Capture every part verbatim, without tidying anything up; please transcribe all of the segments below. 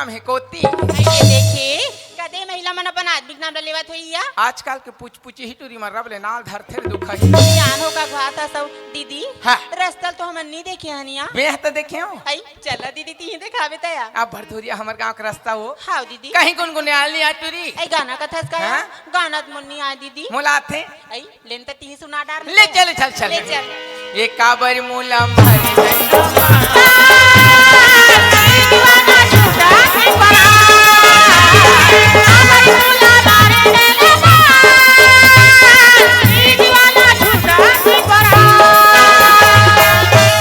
नाम हे कोती। अइसे देखे, कदे महिला मन अपन आदमी के नाम ल लेवत होही या? आजकल के पुचपुची ही टूरी म रब ले नाल धरथे रे दुखही। जान हो का घात ह सब दीदी। हाँ। रस्ता ल तो हमन नी देखे हन या। मैं ह त देखे हूँ। अई, चला दीदी, तिही देखाबे त या। अब भरधुरिया हमर गांव के रस्ता हो। हाँ दीदी। कहीं गुनगुने आली आ टूरी। अई गाना कथस का या? हाँ? गाना त मोर नी आय दीदी। मोला आथे। अई, लेन त तिही सुना डार ले। चल, चल, चल। ले चल। ये काबर मोला मारी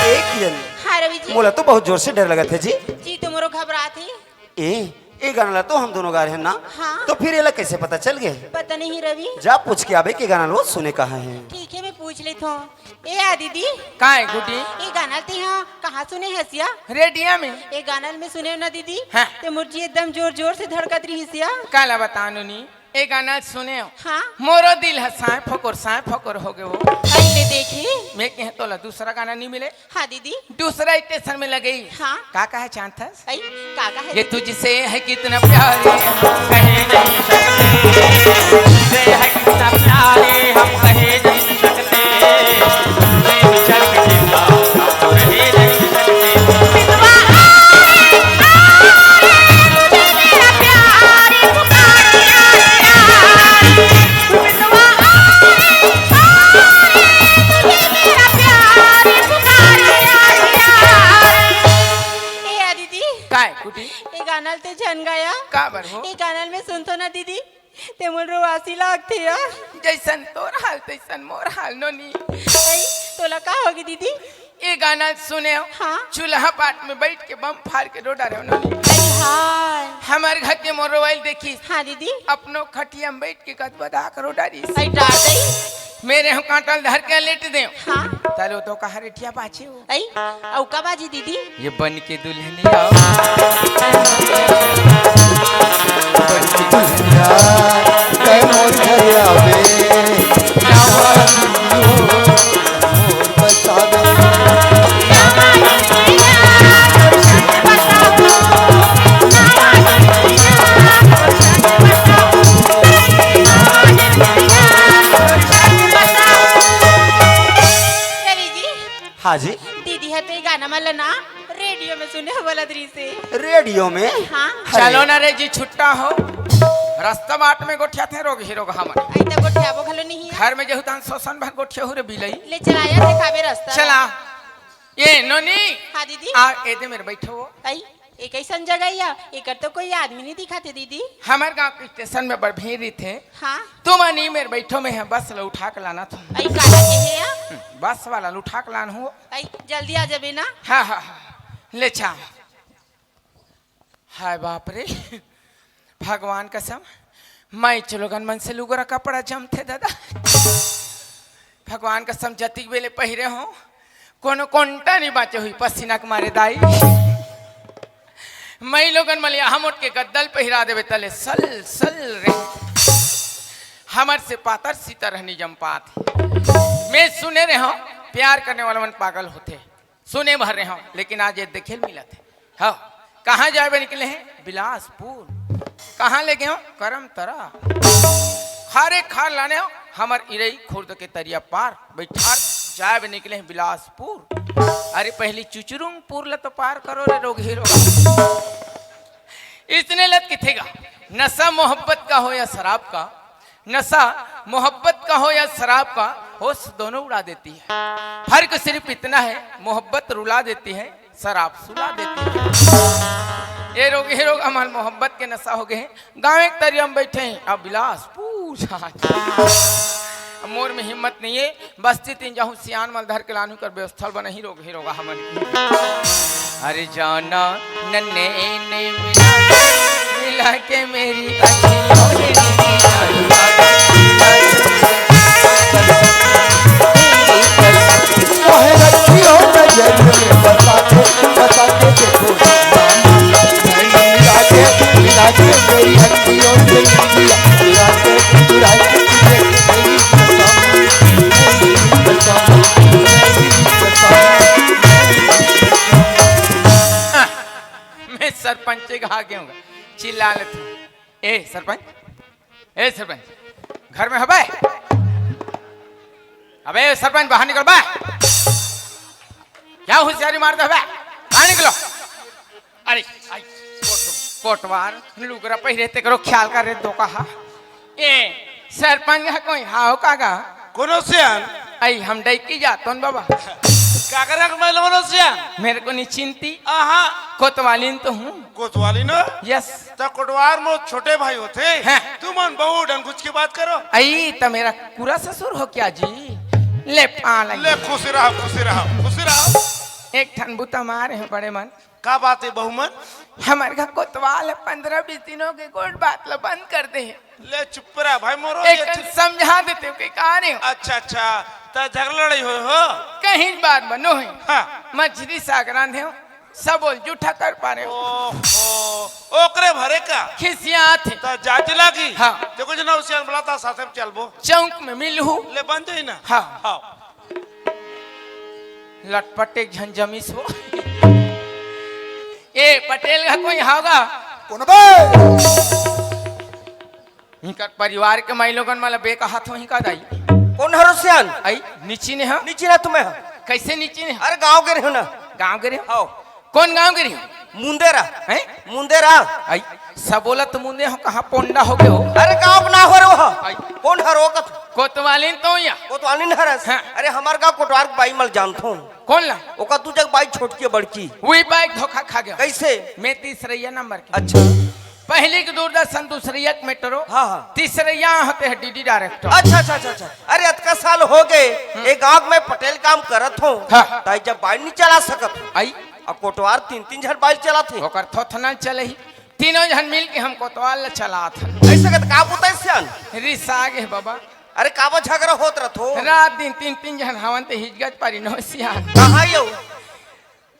ए किरण, हाँ रवि जी। मोला तो बहुत जोर से डर लगत हे जी। जी, तो मोरो घबरात हे। ए, ए गाना ला तो हम दोनों गा रहे हैं ना? हाँ। तो फिर एला कैसे पता चल गए? पता नहीं रवि। जा पूछ के आबे के गाना लो सुने कहाँ है। ठीक है, मैं पूछ लेत हूँ। ए आ दीदी। का है गुड्डी? ए गाना ल तेहा कहाँ सुने हस या? रेडियो में। ए गाना ल मैं सुने हूँ ना दीदी। हाँ। ते मोर जी एकदम जोर जोर से धड़कत रहिस या। काला बताओ नोनी, ए गाना ल सुने हो? हाँ। मोरो दिल ह साय फकोर साय फकोर हो गए वो। अइले देखे। मैं कहे तोला दूसरा गाना नहीं मिले। हाँ दीदी। दूसरा स्टेशन में लगई। हाँ। का कहे चाहत हस? अई, का कहे ये दीदी? तुझसे है कितना प्यार है, हम कह नहीं सकते। तुझसे है कितना प्यार है, हम कह नहीं सकते। तुझसे बिछड़ के जिंदा हम तो रह नहीं सकते। ए आ दीदी, काय कुटी? ए गाना ल ते झन गाया। का बर हो? ए गाना ल मैं सुनथो ना दीदी, ते मोर रोवासी लागथे या। जैसन तोर हाल तैसन मोर हाल नोनी। अई, तोला का होगे दीदी? ए गाना ल सुने हो? हाँ। चूल्हा पाट में बैठ के बम फार के रो डारे हो नोनी। अई हाय। हमर घर के मोर रोवाइल देखिस। हाँ दीदी। अपनो खटिया में बैठ के गदबदा के रो डारिस। अई डार दई। मेरे हम कांटा ल धर के लेट दे। हाँ। तले तो कहा रेठिया बाजे हो। अई, अउ का बाजी दीदी? ये बन के दुल्हनिया। बन के दुल्हनिया, कै मोर घर आवे, नावा मोर बसावे। रवि जी, हाँ जी। दीदी ह तो ये गाना मन ल ना रेडियो में सुने हो बोलत रहिसे। रेडियो में? हाँ। अरे। चलो ना रे जी, छुट्टा हो। रास्ता बाट में गोठियाथे रोगही रोगहा मन। अई त गोठियाबो घलो नहीं है। घर में जहू तहन सोसन भर गोठियाहू रे बिलई। ले चला या देखाबे रास्ता। चला। ये नोनी। हाँ दीदी। आ, एदे मेर बैठो। अई, ए कैसन जगह या? एकर तो कोई आदमी नहीं दिखाते दीदी। हमर गांव के स्टेशन में बड़ भीड़ रहिथे। हाँ। तुम नहीं मेर बैठो, मैं ह बस ल उठा के लानत हूँ। अई काला के हे या? हम्म, बस वाला ल उठा के लान हूँ। अई जल्दी आ जाबे ना। हाँ, हाँ, हाँ। ले चा। हाय बाप रे, भगवान कसम, माईच लोगन मन से लुगरा कपड़ा जमथे दादा। भगवान कसम, जतिक बेले पहिरे हो, कोनो कोंटा नहीं बाचे हुई पसीना के मारे दाई। माई लोगन मन ल हमोट के गद्दा ल पहिरा देबे तले सल सल रे। हमर से पातर सीतर ह नहीं जम पात। मैं सुने रहे हूँ, प्यार करने वाला मन पागल होथे। सुने भर रहे हो, लेकिन आज ये देखे ल मिलत हे। हाँ, कहाँ जाए बर निकले हैं? बिलासपुर। कहाँ ले गए हो? करमतरा। खारे खार लाने हो, हमर इरई खुर्द के तरिया पार बैठार जाए बर निकले हैं बिलासपुर। अरे पहली चुचुरुंगपुर ल तो पार करो रे रोगही रोग। इसने लत किथेगा, नशा मोहब्बत का हो या शराब का, नशा मोहब्बत का हो या शराब का, होश दोनों उड़ा देती है। फर्क सिर्फ इतना है, मोहब्बत रुला देती है, शराब सुला देती है। ये रोग, ये रोग हमार मोहब्बत के नशा हो गए हैं। गाँव एक तरिया में बैठे हैं, अब बिलासपुर। अब मोर में हिम्मत नहीं है, बस्ती तीन जाहूँ सियान मल धर के लानू कर व्यवस्था बनाही रोग ही रोगा हमन की। अरे जाना नन्ने ने मिला, मिला के मेरी अखियों ने ओहे रखियो नजर में बसा के, बसा के देखो। मिला के, मिला के मेरी अखियों से लीजिया, चुरा के, चुरा के तुझे मेरी कसम, मेरी कसम, मेरी कसम। मैं सरपंच का हाँ, क्यों होगा? चिल्ला लेते हैं। ए सरपंच, ए सरपंच, घर में हबे? अबे सरपंच, बाहर निकल बे। क्या होशियारी मार दे बे? बाहर निकलो। अरे, आई, कोट-, कोटवार, लुगरा पहिरे ते करो, ख्याल कर रे, दो कहा। ए, सरपंच है कोई, हाव का गा? कोनो सियान? आई, हम डैकी जातोन बाबा। का करे के मैं लोगों सियान? मेरे को नहीं चिंती। आहा। कोतवालिन तो हूँ। कोतवालिन? यस। त कोटवार मो छोटे भाई होथे। हैं। तुमन बहुत डंगुच के बात करो। आई, त मेरा कुरा ससुर हो क्या जी? ले पाला। ले खुशी रहो, खुशी रहो, खुशी रहो। एक ठन बुता मारे हैं बड़े मन। का बात है बहू मन? हमर घर कोतवाल है, पंद्रह बीस दिन हो गए, गोठ बात ला बंद कर दे है। ले चुप रहा भाई मोरो, एक ये कन च- समझा देते हो कि का रे हो? अच्छा, अच्छा, त झगड़ा लड़ाई होय हो? कहीं बात बनो है। हाँ। मछली साग रांधे हो, सब बोल जूठा कर पा रहे हो। ओहो, ओकरे भरे का? खिसियात है। त जाति लागी? हाँ। देखो जना उसे बुलाता, साथ में चलबो। चौक में मिलहू। ले बन जाई ना? हाँ। हाँ। लटपट एक झन जमिस हो। ए, पटेल का कोई होगा? कोन बे? इनकर परिवार के माई लोगन मला बे कहत हो, इनका दाई। कोन हरो सियान? आई, नीची ने हा? नीची ना तुम्हें हा? कैसे नीची ने हा? अरे, गांव गे रहे हो ना? गांव गे रहे हो? आओ। कोन गांव गे रहे हो? मुंदेरा। हैं? मुंदेरा। आई, सब बोला तो मुंदे हो, कहाँ पोंडा हो गए हो? अरे, गांव के ना हो रहे हो? आई। कोन हरो कत? कोतवालिन तो या। कोतवालिन हरस? हाँ। अरे, हमार गांव कोटवार के बाई मल जानत हो। कोन ला? ओका दू जग बाई छोटकी बड़की। वही बाई धोखा खा गया। कैसे? मैं तीसरैया नंबर के। अच्छा। पहली के दूरदर्शन, दूसरैया के मेट्रो। हाँ, हाँ। तीसरैया होते हैं डीडी डायरेक्टर। अच्छा, अच्छा, अच्छा, अच्छा। अरे, अतका साल हो गए, हम्म। एक गांव में पटेल काम करत हो। हाँ। ताई जब बाई नहीं चला सकत हो। आई। अब कोटवार तीन तीन झन बाई चला थे। ओकर थोथना चले ही। तीनों झन मिल के हम कोतवाल ला चलात हन। ऐसे कत का पुता सियान? रिसा गे बाबा। अरे, काबर झगड़ा होत रथो? रात दिन तीन तीन झन हवन ते हिजगत पारी नो सियान। कहाँ यो?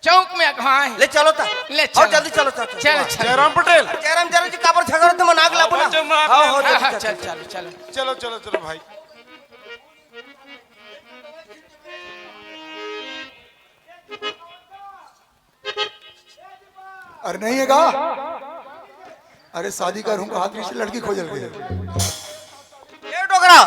चौक में अगवा है। ले चलो ता। ले आओ, चलो। जल्दी चलो ता। चलो, चलो। जयराम पटेल। जयराम, जयराम जी, काबर झगड़ा होत मन आग लाबो ना। आओ, जयराम। हाँ, हाँ, हाँ, जल्दी, हाँ, जल्दी। चल, चलो, चलो। चलो, चलो, चलो भाई। अरे नहीं है का? अरे शादी करूँ का हाथ में से लड़की खोजल गई। ए डोकरा।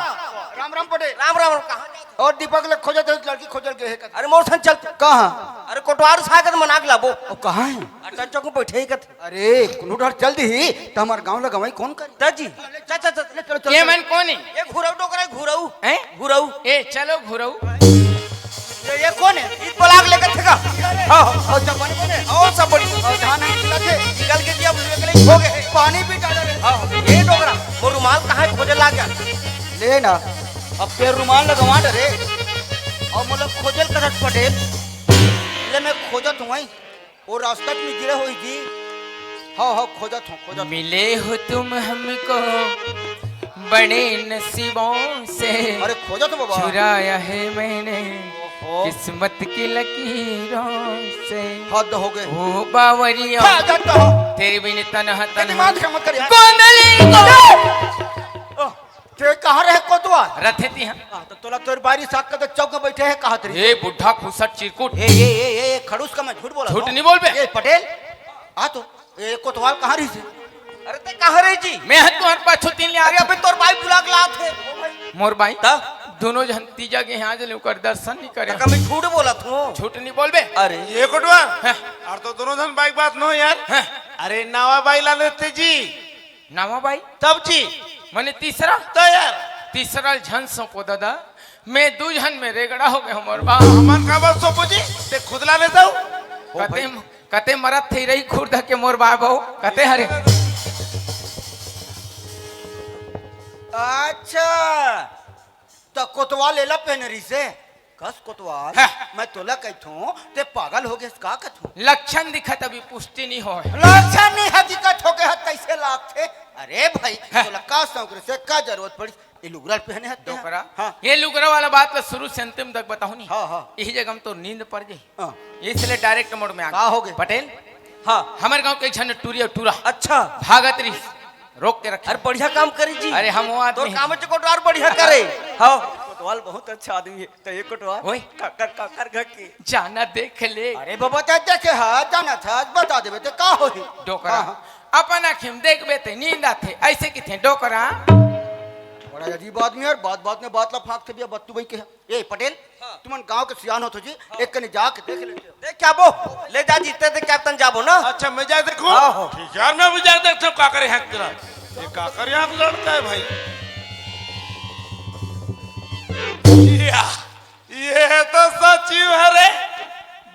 राम राम पटेल। राम राम, कहाँ जात हो? और दीपक ले खोजत है, लड़की खोजल गए है। अरे मोर संग चल। कहाँ? अरे कोटवार सागर मनाक लाबो। ओ कहाँ है? अरे चौक में बैठे ही कत। अरे कोनो डर चल दी ही, त हमार गाँव ला गवाई कौन करी? दाजी। चल, चल, चल, ले, चलो, चलो, ये चलो। मन कौन है? ये घुरऊ डोकरा है, घुरऊ। हैं? घुरऊ। ए, चलो घुरऊ। ये, ये कौन है? ईद बलाक लेकर थे का? हाँ, हाँ। और जब बन बने? और सब बड़ी। और धान है, निकला थे। निकल के दिया, अब निकले हो गए। पानी भी डाला रे। हाँ, ये डोकरा, वो रुमाल कहाँ है? खोजे ला गया। ले ना, अब तेरे रुमाल लगवा डरे। और मतलब खोजल करत पटेल। ले मैं खोजत हूँ, आई। वो रास्ता में गिरे हुई जी। हाँ, हाँ, खोजत हूँ, खोजत हूँ। मिले हो तुम हमको बड़े नसीबों से, अरे, खोजत हूँ बाबा। चुराया है मैंने ओहो। किस्मत की लकीरों से। हद हो गए। ओ बावरिया, हाँ, जानता हूँ। तेरे बिन तनहा, तेरी तनहा। माँ से मत कर यार। गोंदली को। ओह। ते कहाँ रहे कोतवाल? रथे तिहा। हाँ, तो तोला तोर बारी साथ का तो चौक में बैठे है, कहाँ तेरी? ए बुढ़ा खुसट चिरकुट। ए, ए, ए, ए, खड़ूस का मैं झूठ बोला झूठ था। नहीं बोल बे। ए पटेल, आ तो, ए कोतवाल कहाँ रही से? अरे ते कहाँ रही जी? मैं है तुम्हारे पाछू तीन ले अरे आता। अबे तोर बाई बुला के लात है। मोर बाई? ता? दोनों जन तीजा के यहाँ जले ओकर दर्शन नहीं करे। तका मैं झूठ बोला था। झूठ नहीं बोल बे। अरे। ये कोटवाल? हाँ। और तो दोनों जन बाई बात नो यार। हाँ। अरे नवा बाई ला लेते जी। नवा बाई? तब जी। मने तीसरा? तो यार। तीसरा झन सौंपो दादा, मैं दू झन में रेगड़ा हो गए हमर बा। हमन का बात सौंपो जी? ते खुद ला ले जाओ। कते, कते मरत थे रही खुर्द के मोर बा बहू, कते हरे। अच्छा, त कोतवाल एला पहने रहिसे? कस कोतवाल, हाँ। मैं तोला कहिथों, ते पागल हो गेस का कथों? लक्षण दिखत अभी पुष्टि नहीं होय। लक्षण नहीं है, दिखत हो गया है, तैसे लागथे। अरे भाई, हाँ। तोला का शौक रहिसे, का जरूरत पड़ी? ये लुगरा पहने हत डोकरा। हाँ। ये लुगरा वाला बात ला शुरू से अंतिम तक बताऊं नहीं। हाँ, हाँ। यही जगह हम तो नींद पड़ गई। हाँ। इसलिए डायरेक्ट मोड में आ का गए। हो गए? पटेल। हाँ। हमारे गांव के एक झन टूरी और टूरा। अच्छा। भागत रही। रोक के रखे। अरे बढ़िया काम करी जी। अरे हम वो आदमी तोर हैं। काम च कोटवार बढ़िया करे। हाँ। कोटवार बहुत अच्छा आदमी हे। त ये कोटवार ओए। काकर, काकर घर के? जाना देख ले। अरे बाबा, ते देखे हा, जाना था, बता देबे, ते का होही? डोकरा। हाँ, हाँ। अपन आँखी में देखबे ते नींद आथे, अइसे किथे डोकरा। बड़ा अजीब आदमी हे यार, बात बात में बात ला फाँकथे भैया, बत्तू भाई के। ए पटेल, हाँ। तुमन गाँव के सियान होथो जी, हाँ। एक कनी जाके देख लेते हो। देख के आबो, ले जा जीते, देख के आबो तहन जाबो ना। अच्छा, मैं जाके देखूँ? हाँ, हो। ठीक हे यार, मैं भी जाके देखता हूँ, काकर यहाँ तेरा। ये काकर यहाँ लड़का हे भाई। या, ये तो सचिव हे रे,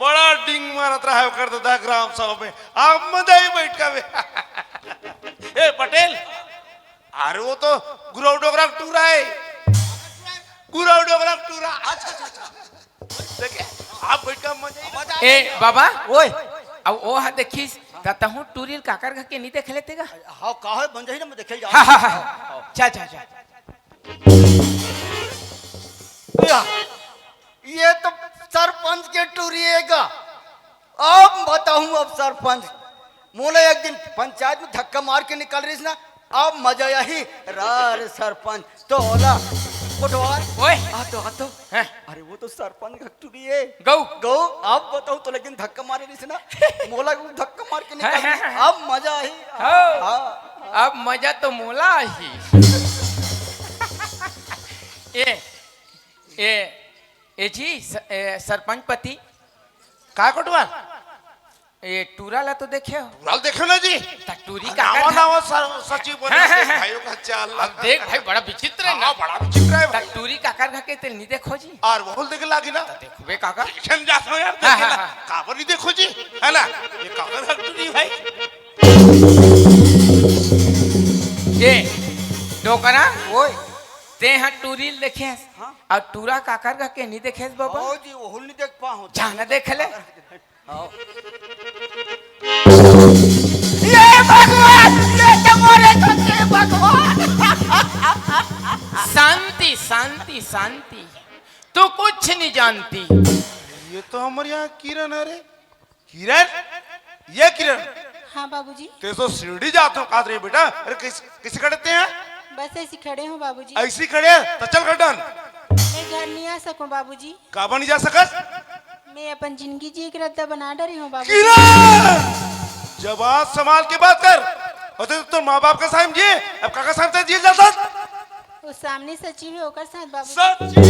बड़ा डिंग मारत रहा हे ओकर दादा ग्राम सभा में। अब मजा ही बैठ का बे। ए पटेल, अरे वो तो गुरव डोकरा के टूरा हे। गुरव डोकरा के टूरा। अच्छा, अच्छा, अच्छा। देखे, आप बैठ का मजा ही मजा। ए बाबा, ओए। अब ओ हा देखिस, त तहूँ टूरी ल काकर घर के नी देख लेते गा? हाँ, का हे, बन जाही ना, मैं देखे जाऊँ। हाँ, हाँ, हाँ। चल, चल, चल। या, ये तो सरपंच के टूरी हे गा। अब बताहूँ अब सरपंच, मोला एक दिन पंचायत में धक्का मार के निकल रहिस ना, अब मजा आही। रा रे सरपंच, तोला कोटवार। ओए। आ तो, आ तो। हैं? अरे वो तो सरपंच के टूरी हे। गऊ। गऊ, अब बताहूँ तो लेकिन धक्का मारे रहिस ना, मोला वो धक्का मार के निकल रहिस। अब मजा आही। हाँ। हाँ। अब मजा तो मोला आही। ए, ए, ए जी, स-, ए, सरपंच पति। का कोटवार? ए, टूरा ला तो देखे हो? टूरा ला देखे ना जी। त टूरी आ, काकर नवा, घर? नवा स-, सचिव बने हाँ, हाँ, हाँ। भाइयों का चाल। अब देख भाई, बड़ा विचित्र हे ना। हाँ, बड़ा विचित्र हे भाई। त टूरी काकर घर के तेल नी देखो जी। अउ वो ल देखे लागी ना। त देखबे काकर। देखे ला जात हो यार, हाँ, देखे ला। हाँ, हाँ। काबर नी देखो जी, हे ना? ये काकर घर टूरी भाई। ए, डोकरा, ओए। तें हा टूरी ल देखे हस? हाँ। अउ टूरा काकर घर के नी देखे हस बाबा? ओ जी, ओहू ल नी देख पाहूँ। जाना देख ले। हाँ। ये भगवान, ये तो मोरे घर के भगवान। शांति, शांति, शांति। तू कुछ नहीं जानती। ये तो हमर यहाँ किरण हे रे। किरण, ये किरण। हाँ बाबूजी। तें तो सीढ़ी जात हो कात रही बेटा। अरे किस, किसी खड़े ते हैं? बस ऐसी खड़े हो बाबूजी। ऐसी खड़े हैं? तो चल खड्डन। मैं घर नहीं आ सकूं बाबूजी। काबर नहीं जा सकस? मैं अपन जिंदगी जिए के रद्दा बना डरे हूँ बाबूजी। किरण! जबान संभाल के बात कर। अउ तें तो माँ बाप के सामने जिए, अब काकर सामने जिए जाता? वो सामने सचिव हे, ओकर साथ बाबूजी। सचिव!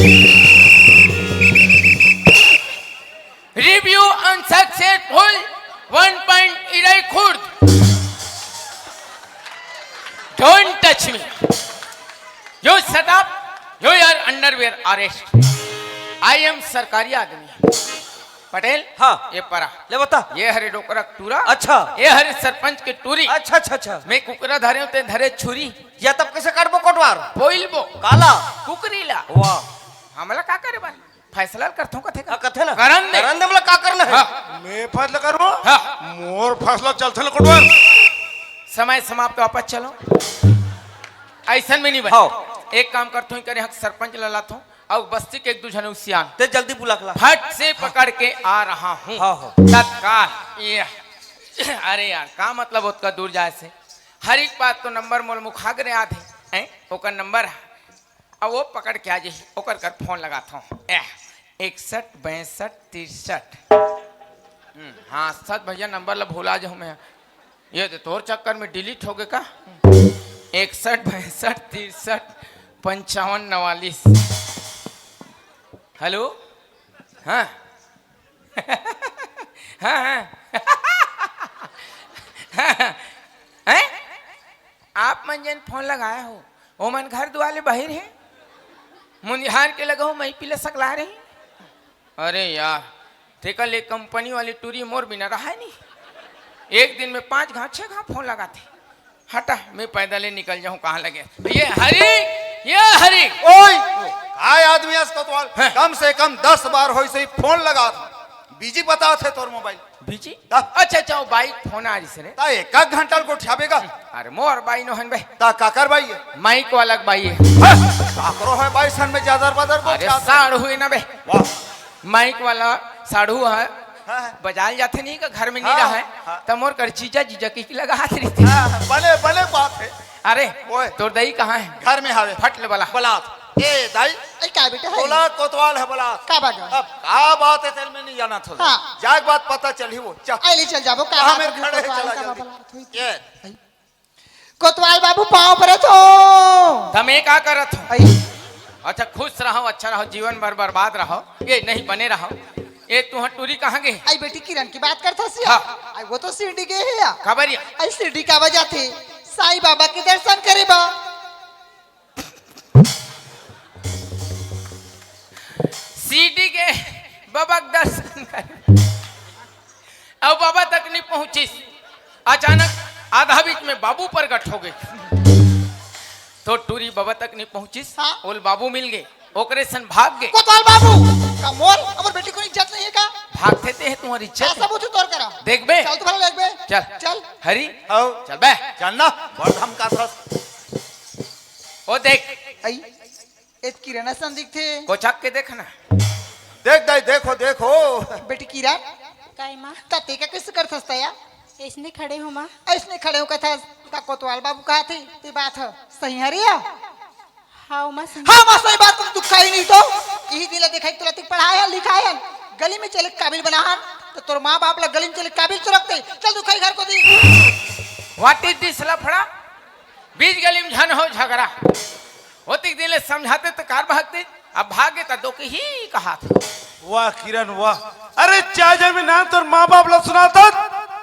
Review unsuccessful, one point Irai Khurd. Don't touch me. You shut up. You are underwear arrest. I am सरकारी आदमी। पटेल, हाँ। ये परा। ले बता। ये हरे डोकरा के टूरा। अच्छा। ये हरे सरपंच के टूरी। अच्छा, अच्छा, अच्छा। मैं कुकरा धरे हों, तें धरे छुरी। या तब कइसे काटबो कोटवार? पोइलबो। काला? कुकरी ला। वाह। हमला का करे बानी? फैसला ल करथों कथे का? हाँ, कथे ना। करन दे। करन दे, हमला का करना हे? हाँ। मैं फैसला करूँ? हाँ। मोर फैसला चलथे ना कोटवार। समय समाप्त, वापस चलो। अइसन में नहीं बने। हाँ। एक काम करथों, करे हक सरपंच ला लाथों, अउ बस्ती के एक दू झन सियान। तें जल्दी बुला के ला। फट से पकड़ के आ रहा हूँ। हाँ, हाँ। तत्काल। ये, अरे यार, का मतलब ओतका दूर जाए से? हर एक बात तो नंबर मोर मुखाग्र याद हे, हैं? ओकर नंबर हे। अब वो पकड़ के आ जाही, ओकर कर फोन लगाथों। ए, इकसठ, बासठ, तिरसठ। हम्म, हाँ, सच भैया, नंबर ला भुला जाहूँ मैं। ये तो तोर चक्कर में delete हो गे का? इकसठ, बासठ, तिरसठ, पंचावन, नवालीस। हेलो? हाँ। हाँ, हाँ। हैं? आप मन जेन फोन लगाए हो, ओमन घर दुआर ले बाहिर हे। मुंझार के लगहूँ, मैं पीला सकला रही। अरे यार, तेकर ले कंपनी वाली टूरी मोर बिना रहाय नहीं। एक दिन में पाँच घांव, छह घांव फोन लगाथे। हटा, मैं पैदल ही निकल जाऊं, कहाँ लगे। ये हरी, ये हरी। ओए, काय आदमी अस कोतवाल? हैं। कम से कम दस बार होइस हे फोन लगात हंव। Busy बताथे तोर मोबाइल। Busy? ता? अच्छा, अच्छा, वो बाई के फोन आ रहिस रे। ता एक आध घंटा ल गोठियाबे गा। अरे, मोर बाई नोहे न बे। ता काकर बाई हे? माइक वाला के बाई हे। हैं? काकरो हे बाई सन में जादर बादर अरे, गोठियात हे। साढ़ू हे ना बे। वाह। माइक वाला साढ़ू हे। हाँ, हाँ। बजाए ल जाथे नहीं का, घर में नहीं हाँ, रहे। हाँ। त मोर कर जीजा, जीजा कहिके लगात रहिथे। हाँ, हाँ, बने, बने बात हे। अरे, ओए। तोर दई कहाँ हे? घर में हवे। फट ले बला। बलात। ए दाई, ए, का बेटा है? बोला कोतवाल है, बोला। का बात है? अब का बात है, तेरे में नहीं जाना था। हाँ। जाए के बाद पता चली वो। चल। ए, ले चल जाबो, का हाँ, बात मैं है, खड़े कोतवाल चला का जल्दी। बात होई थी। ये। कोतवाल बाबू, पाँव परत हो। तमे का करत हो? आई। अच्छा, खुश रहो, अच्छा रहो, जीवन भर बर्बाद रहो। ये नहीं, बने रहो। ये तुहर टूरी कहाँ गे? आई बेटी किरण की बात करत हस या? हाँ। आई वो तो शिरडी गे हे या? खबर या? आई शिरडी का वजह थे साईं बाबा के दर्शन करे बा। शिरडी गे बाबा के दर्शन करे। अउ बाबा तक नहीं पहुंचिस। अचानक आधा बीच में बाबू प्रगट हो गे। तो टूरी बाबा तक नहीं पहुंचिस। हाँ। ओला बाबू मिल गे, ओकरे सन भाग गे। कोतवाल बाबू, का मोर, हमर बेटी के इज्जत नहीं है का? भागथे ते हे तुम्हारी इज्जत का है। सबूत है तोर करा? देख बे। चल तुम्हारा देख बे। चल। चल। हरी। आओ। चल बे। चल ना, बड़ धमकाथस। ओ देख। आई। ए त किरण असन दिखथे। कोचक के देख ना। देख दाई, देखो, देखो। बेटी किरण। काय माँ? त ते का कइसे करथस तैं या? अइसने खड़े हों माँ। अइसने खड़े हों कथस, का कोतवाल बाबू कहाथे, ते बात ह सही हरे या? हाँ माँ, सही। हाँ माँ, सही बात, तुम दुख ही नहीं तो। इही दिन ला देखा, तोला तिक पढ़ाए हन, लिखाए हन, गली में चले काबिल बनाहन, त तोर माँ बाप ला गली में चले काबिल तो रखते। चल तू खाई घर कोती। What is this लफड़ा? बीच गली में झन हो झगड़ा। ओतिक दिन ले समझाते त कार भागते, अब भागे त दो के ही कहाथे। वाह किरण, वाह। अरे चाहे जब ना तोर माँ बाप ला सुनाथस,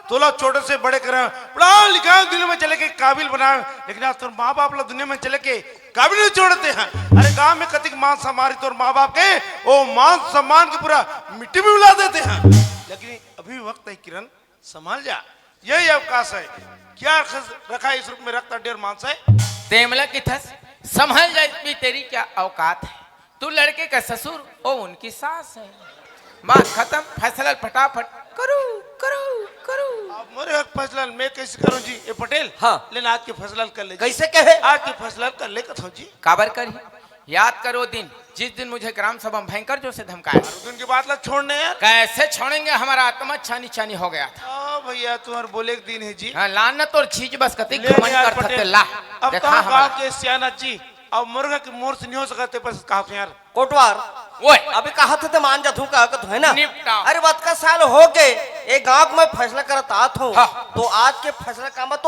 तोला छोटे से बड़े करे, पढ़ा लिखा दुनिया में चले के काबिल बनाए, लेकिन आज तोर माँ बाप ला दुनिया में चले के काबिल नहीं छोड़ते हैं। अरे गांव में कतिक मान सम्मान रही तोर माँ बाप के, ओ मान सम्मान के पूरा मिट्टी में मिला देते हैं। लेकिन अभी वक्त है किरण, संभाल जा, यही अवकाश है। क्या रखा है इस रूप में रक्त, हड्डी और मांस है? तेमला किथस, संभल जा, इसमें तेरी क्या औकात है? तू लड़के का ससुर, ओ उनकी सास है। बात खत्म, फैसला फटाफट करो, करो, करो। अब मोरे हक फैसला मैं कैसे करूं जी? ए पटेल, हाँ। लेकिन आज के फैसला कर ले जी। कैसे कहे? आज के फैसला कर ले कथो जी। काबर करी? याद करो दिन, जिस दिन मुझे ग्राम सभा में भयंकर जोर से धमकाया। अरे, उस दिन की बात ला छोड़ने यार। कैसे छोड़ेंगे, हमारा आत्मा छानी छानी हो गया था। ओ भैया, तुम्हारे बोले के दिन है जी। हाँ, लानत और चीज बस कती ले घमंड यार कर पटेल। थते ला। अब देखा तो हमारा। गाँव के सियाना जी, अब मुर्गा के मोर से नहीं हो सकते, बस कहा थे यार। कोटवार, ओए। अभी कहा थे, ते मान जाथू का, का तो है ना? निपटा। अरे, बतका साल हो गए, एक गाँव में फैसला करत आत हूँ। हाँ। तो आज के फैसला का मत